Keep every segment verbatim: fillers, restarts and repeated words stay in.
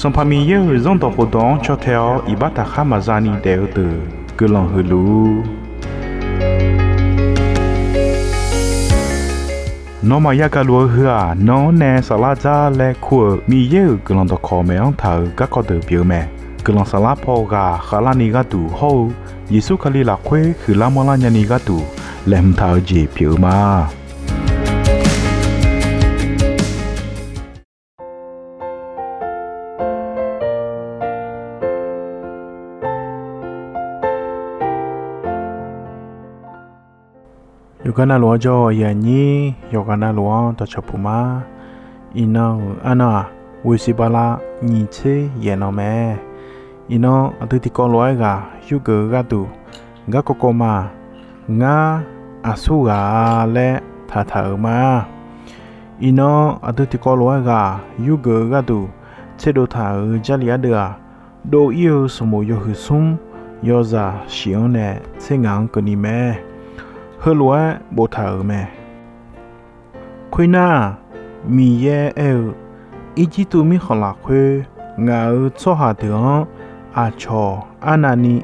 Sanqpaq Miqyaer-euq Zanrdawq khofdawq-anr caw tae-awr iqbax taqkhar maqza ni daef-eu deuq guiqlanq huiq luf-ur. Nawmaf yagaq luf-eu heu-aq, nan-anr nae saflar dzar laer kur-euq Miqyaer-euq guiqlanq dawqkawq maeq-anr taq-euq garkawv deuq pyeuf-eu mae. Guiqlanq saflar paw ghaq khavlarni gharduq hawr-eu Yeqsur Kali lafkhoer huiqlar manrlar nyani gharduq laeqhmq taq-eu jeq pyeuf-eu ma. Yawqghaq navluf-anr jawr-eu aqnyir, yawqghaq navluf-anr dawqcawq puq ma. Iqnan-euq arnan-aq, ghoeqsiq bala nyiq tser yaeq nan mae. Iqnan aqdui tiqkawv lof-aer ghaq yurgeuf-eu gharduq, garkawv kawv ma-aq, Ngar aqsur ghaq-a laer taqtaq-euq ma. Iqnan aqdui tiqkawv lof-aer ghaq yurgeuf-eu gharduq tserdov taq-euq Jarlif ardeuv-aq, dov ir-eu sanqbof yawhuiq smr yawzaq shif-anr nae tser ngaq-anr keuvni mae. Heulof-aer boftaq-euq mae. Khoernar, Miqyaer aer-eu, Irjirtuv mirkhanq lafkhoer ngaq-euq tsawrhaq deuq-anr aqcawq arnavni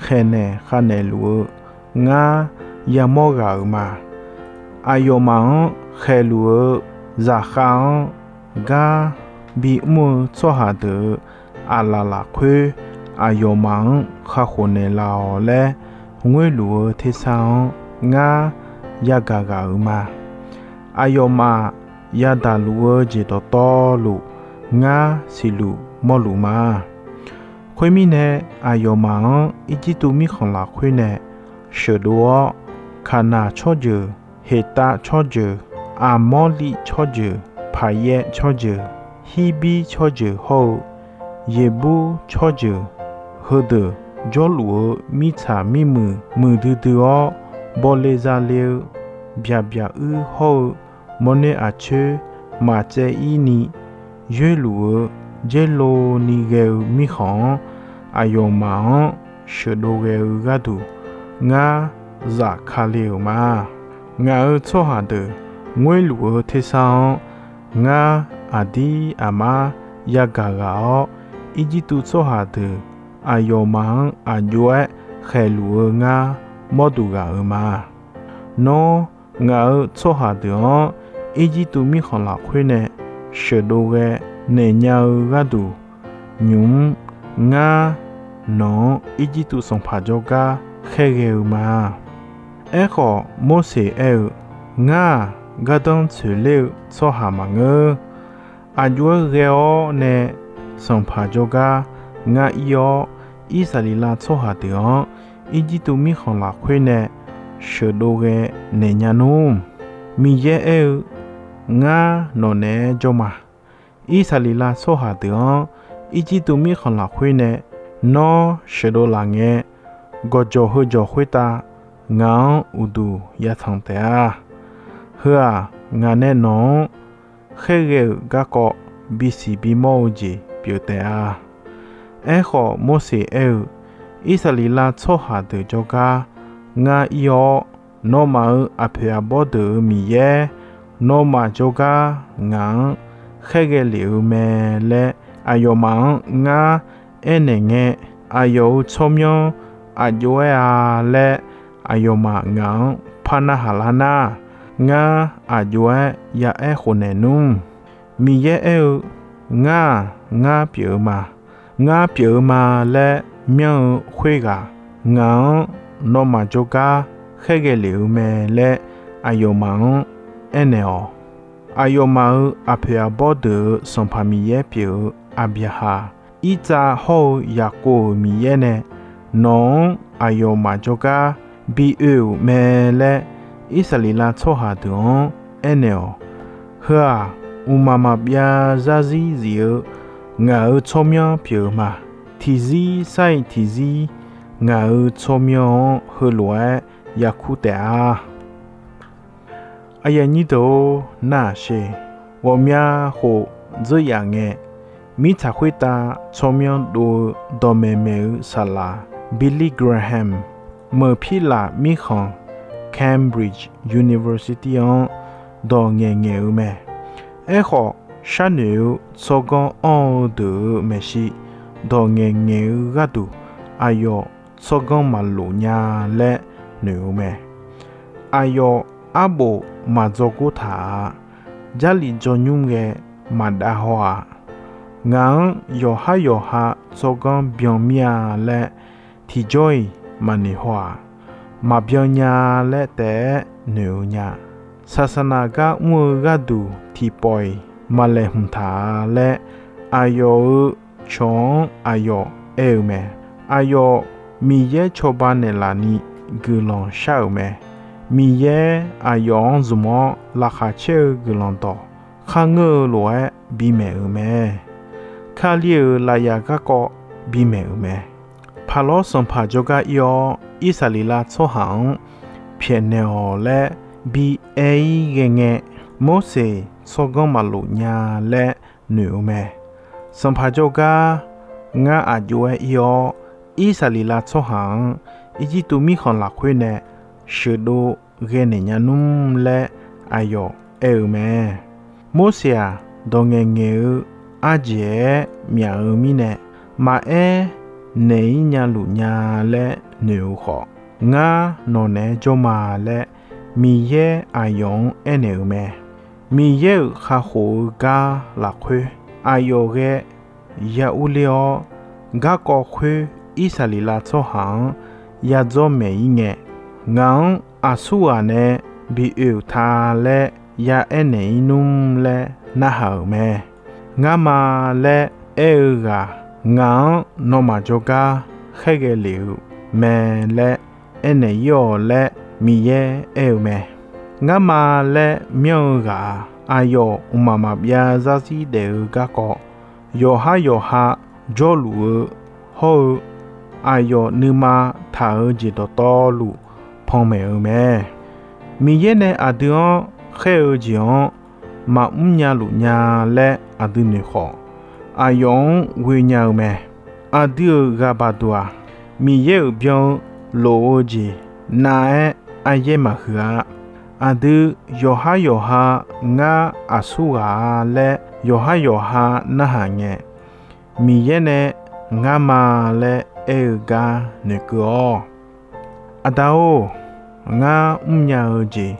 khaeqnaeq khavnaeq luf-eu ngar yamawr ghaq-euq ma. Aqyawfmaf-anr khaeqluf-eu zaqkhav-anr gar bimr-eu tsawrhaq deuq-euq aqlaf lafkhoer aqyawfmaf-anr kakhof naeqlaf-awq laer ngoerluf-eu tersar-anr ngar yagaq ghaq-euq ma. Aqyawfmaf yadaq luf-eu jeq dawqtawvluf ngar siqluf mawrluf ma. Khoermirnae, aqyawfmaf-anr Irjirtuv mirkhanq lafkhoer nae sheuqdov-awr, Kaqnaq tsawrjeuq, Heqtav tsawrjeuq, Aqmawrliv tsawrjeuq, Paqyaer tsawrjeuq, Hirbir tsawrjeuq hawr-eu Yeqbur tsawrjeuq, heudeuq jawrluf-eu mirtsaq mirmuiq muiqdui dui-awr, bawle zale-eu byaqbyaq uir hawr-eu mawrner aqcoer maqtsaev ir ni yoerluf-eu jaerloni ghae-eu mirkhanq-anr, aqyawfmaf-anr sheuqdov ghae-eu gharduq ngar zafkale-euq ma. Ngaq-euq tsawrhaq deuq ngoerluf-eu tersar-anr, ngar aqdir aqmar yagaq ghaq-awr, Irjirtuv tsawrhaq deuq aqyawfmaf-anr aq jov-aer khaeqluf-eu ngar mawrduq ghaq-euq ma. Nawr, ngaq-euq tsawrhaq deuq-anr Irjirtuv mirkhanq lafkhoer nae sheuqdov ghae naeq nya-eu gharduq nymq-mr, ngar nawq-anr Irjirtuv sanqpaq jawrgar khaerghae-eu ma. Aerkhawf, Morseq aer-eu, Ngar-aq, gardanr tsoeqler-eu tsawrhaq maqngeur. Aq jov-aer ghae-awr nae sanqpaq jawrgar ngar ir-awr, Irsaqleqlav tsawrhaq deuq-anr Irjirtuv mirkhanq lafkhoer nae sheuqdov ghae naeq nya nmr. Miqyaer aer-eu, Ngar nawq naeq-aer jawr ma. Irsaqleqlav tsawrhaq deuq-anr Irjirtuv mirkhanq lafkhoer nae nawr sheuqdov laf ngae, gawqjawq heujawq khoertav ngaq-anr uqduq yatanq taef-a. Heu-aq, ngaq nae nawq-anr khaerghae-euq garkawv bisiq bimawr-eu jeq pyeuf taef-a. Aerkhawf, Morseq aer-eu, Irsaqleqlav tsawrhaq deuq jawrgar ngar ir-awr, nawmaf-euq aqpoeq aqbawr deuq-euq Miqyaer, nawmaf jawrgar ngaq-anr khaerghae lef-eu mae laer aqyawfmaf-anr ngar aernaeq ngae, aqyawf-euq tsawrmyanr aq jov-aer-a laer aqyawfmaf ngaq-anr par narhaq lar nar, ngar aq jov-aer ya aer khofnaeq nmr. Miqyaer aer-eu, Ngar-aq, ngar pyeuf-eu ma. Ngar pyeuf-eu ma laer myanr-eu khoerghaq, ngaq-anr nawmaf jawrgar khaerghae lef-eu mae laer aqyawfmaf-anr aernaeq-awq. Aqyawfmaf-euq aqpoeq aqbawr deuq-euq Sanqpaq Miqyaer pyeuf-eu Aqbyaqhaq, Irtsav hawr-eu Yaqkov-euq Miqyaer nae nawq-anr aqyawfmaf jawrgar bi oe-euq mae laer, Irsaqleqlav tsawrhaq deuq-anr aernaeq-awq. Heu-aq, mqmaq maqbyav zarzir zif-eu ngaq-euq tsawrmyanr pyeuf-eu ma. Tiqzir sar-iq tiqzir ngaq-euq tsawrmyanr-anr heulof-aer yakur taef-a. Aqyuif aqnyir deuq-or, nar-aq sher. Ghawqmya khof dzeur yaf ngae, mirtsaq khoertav tsawrmyanr dov-eu dawqmaeq maeq-eu saqlaq Billy Graham, meuq pirlaf mirkhanq Cambridge University-anr dawq ngaeqngaeq-eu mae. Aerkhawf, Sharnoeq-eu tsawrganr anr-eu deuq-euq maeqshi dawq ngaeqngaeq-eu gharduq, aqyawf tsawrganr maqlof nya laer noeq-eu mae. Aqyawf arbof maqdzaw gor taq-a. Jarlif dzaw nymr ghae maqdav haw-aq. Ngaq-anr yawqhar yawqha tsawrganr byan mir-a laer tiqjawr-iq maqnoeq haw-aq. Maqbyan nya laer taef-aer noeq-eu nya. Saqsaqnaq gar mr-eu gharduq tiqpawf-iq maqlaeqhmq taq-a laer, aqyawf-euq cawq-anr aqyawf aer-eu mae. Aqyawf Miqyaer cawba naeqlaf ni guiqlanq shar-euq mae. Miqyaer aqyawf-anr zmq-awr laqkhaq caer-eu guiqlanq dawq kharngeur-eu lof-aer bimaeq-euq mae. Kali-euq lafyaq garkawv bimaeq-euq mae. Paqlawr sanqpaq jawrgar ir-awr, Irsaqleqlav tsawrhaq-anr pyaeqnaeq-awq laer bi aer-ir ghae ngae, Morseq tsawrganr maqlof nya laer noeq-eu mae. Sanqpaq jawrgar ngar aqjox-aer ir-awr, Irsaqleqlav tsawrhaq-anr Irjirtuv mirkhanq lafkhoer nae sheuqdov ghae naeq nya nmr laer aqyawf aer-eu mae. Morseq-aq, dawq ngaeqngaeq-eu ardzaeq-aer myaf-eu mirnae, maqaer naeq-ir nya luf nya laer noeq-eu khawf, ngar nawq naeq-aer jawr ma laer Miqyaer aqyawf-anr aernaeq-euq mae. Miqyaer-euq kakhof-eu gar lafkhoer aqyawf ghae ya urler-awr, garkawv khoer Irsaqleqlav tsawrhaq-anr yadzawr maeq-ir ngae, ngaq-anr aqsurghaq nae bi oe-euq ta laer ya aernaeq-ir nmr laer narhaq-euq mae. Ngar ma laer aer-eu ghaq, ngaq-anr nawmaf jawrgar khaerghae lef-eu mae laer aernaeq-ir-awq laer Miqyaer aer-eu mae. Ngar ma laer myanr-eu ghaq-aq, aqyawf mqmaq maqbyav zarzir daef-eu garkawv, yawqhar yawqha jawrluf-eu hawr-eu, aqyawf nuima taq-eu jeq dawqtawvluf panmaeq-eu mae. Miqyaer nae aqdui-anr khaer-eu jeq-anr maqmr nya luf nya laer aqdui noeq khawf, aqyawf-anr ghoe nya-eu mae. Aqdui-euq ghaqbaq duq-aq, Miqyaer-euq byan-eu lof-eu jeq nav-aer aryaer maqhuiq-a. Aqdui yawqhar yawqha ngar aqsurghaq-a laer yawqhar yawqha narhaq ngae, Miqyaer nae ngar ma laer aer-eu gar noeqkeuv-awq. Aqda-or, ngar mrnya-eu jeq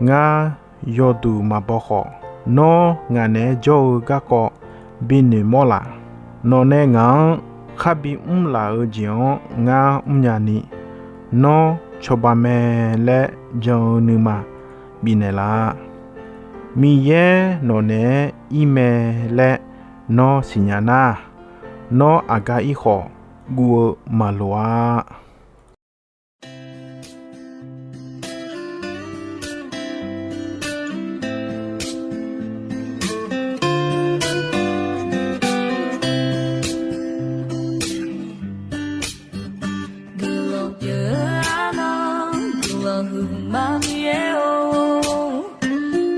ngar yawduq maqbaw khawf, nawr ngaq naeq-aer jawr-eu garkawv binoeq mawr laf. Nawqnae ngaq-anr kharbi mrlaf-eu jeq-anr ngar mrnya ni, nawr cawba mae laer jan-eu nuima bifnaeq laf. Miqyaer nawqnaeq-aer ir mae laer nawr siqnya nar, nawr aqgar ir khawf guv-eu maqloq-a. Guiqlanq pyeuf-eu arnan, guiqlanq huiqma Miqyaer-or,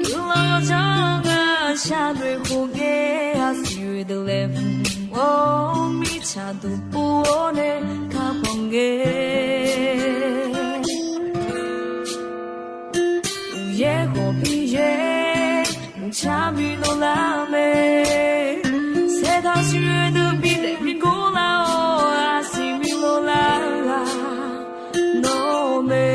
guiqlanq yawdzanr ghaq sharnoeq khof ngae, aqsiq oe deuq laeqhmq-awr mirtsaq duq pov-awr nae kakhanq ngae, uqyaer khawf Miqyaer mqcar bi dovlar mae. Saertaq siq oe deuq bi daef bi gor lar-awr, aqsiq bi dovlar ghaq nawr mae.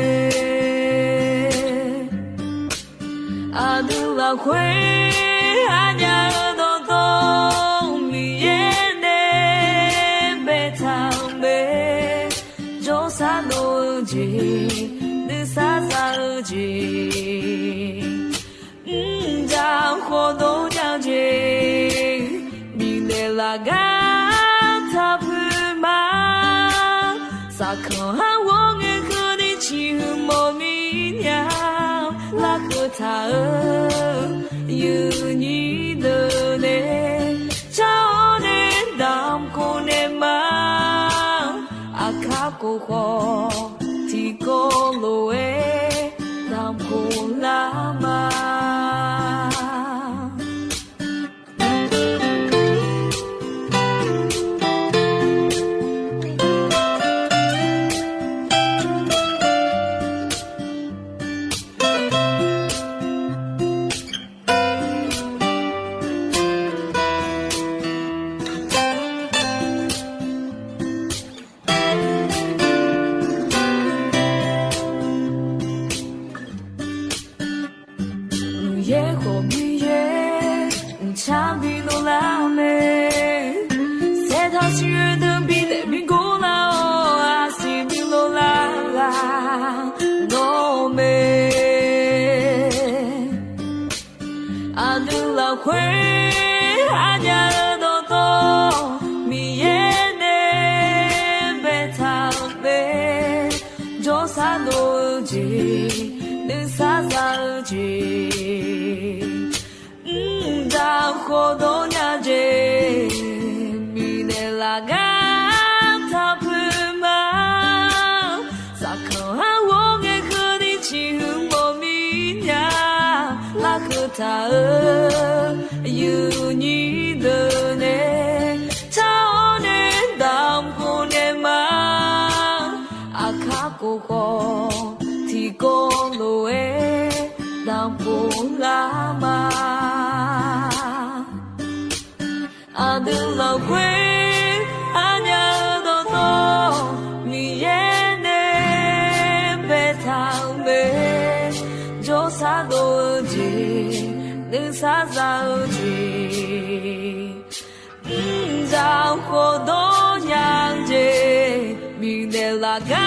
Aqdui lafkhoer arnya-eu dawqtawvluf, Miqyaer nae baetaq-euq mae. Jawrsar dov-eu jeq, nuisar za-eu jeq, mrjaq khawf dov jav-eu jeq, bifnaeq laf gar taqpuq ma. Saqkanq har ghawr ngae keuvni ciqhuiq mawf mir nya, larkeuv taq-eu yuifnyir deuq nae car-awr nae damq khof naeq ma. Aqkar khof khawf tiqkawv lof-aer damq khof lar ma. Ghawqmir yaer mqcar bi lov lar mae. Saertaq siq oe deuq bi daef bi gor lar-awr, aqsiq bi lov lar-aq, nawr mae. Aqdui lafkhoer aqnyaf-eu dawqtawv Miqyaer nae baetaq-euq mae. Jawrsar dov-eu jeq, nuisar za-eu jeq, mqdaq khawf dawr nya jeq, miqnaeq laf gar taq poeq ma. Saqkanq-anr ghawr ngae keuvni ciqhuiq mawf mir nya. Larkeuv taq-euq yuifnyir deuq nae car-awr nae damq khof naeq ma. Aqkar khof khawf tiqkawv lof-aer damq khof lar ma. Aqdui lafkhoer aqnyaf-eu dawqtawv Miqyaer nae baetaq-euq mae. Jawrsar dov-eu jeq, nuisar za-eu jeq, mqdaq khawf dawr nya-eu jeq, miqnaeq laf gar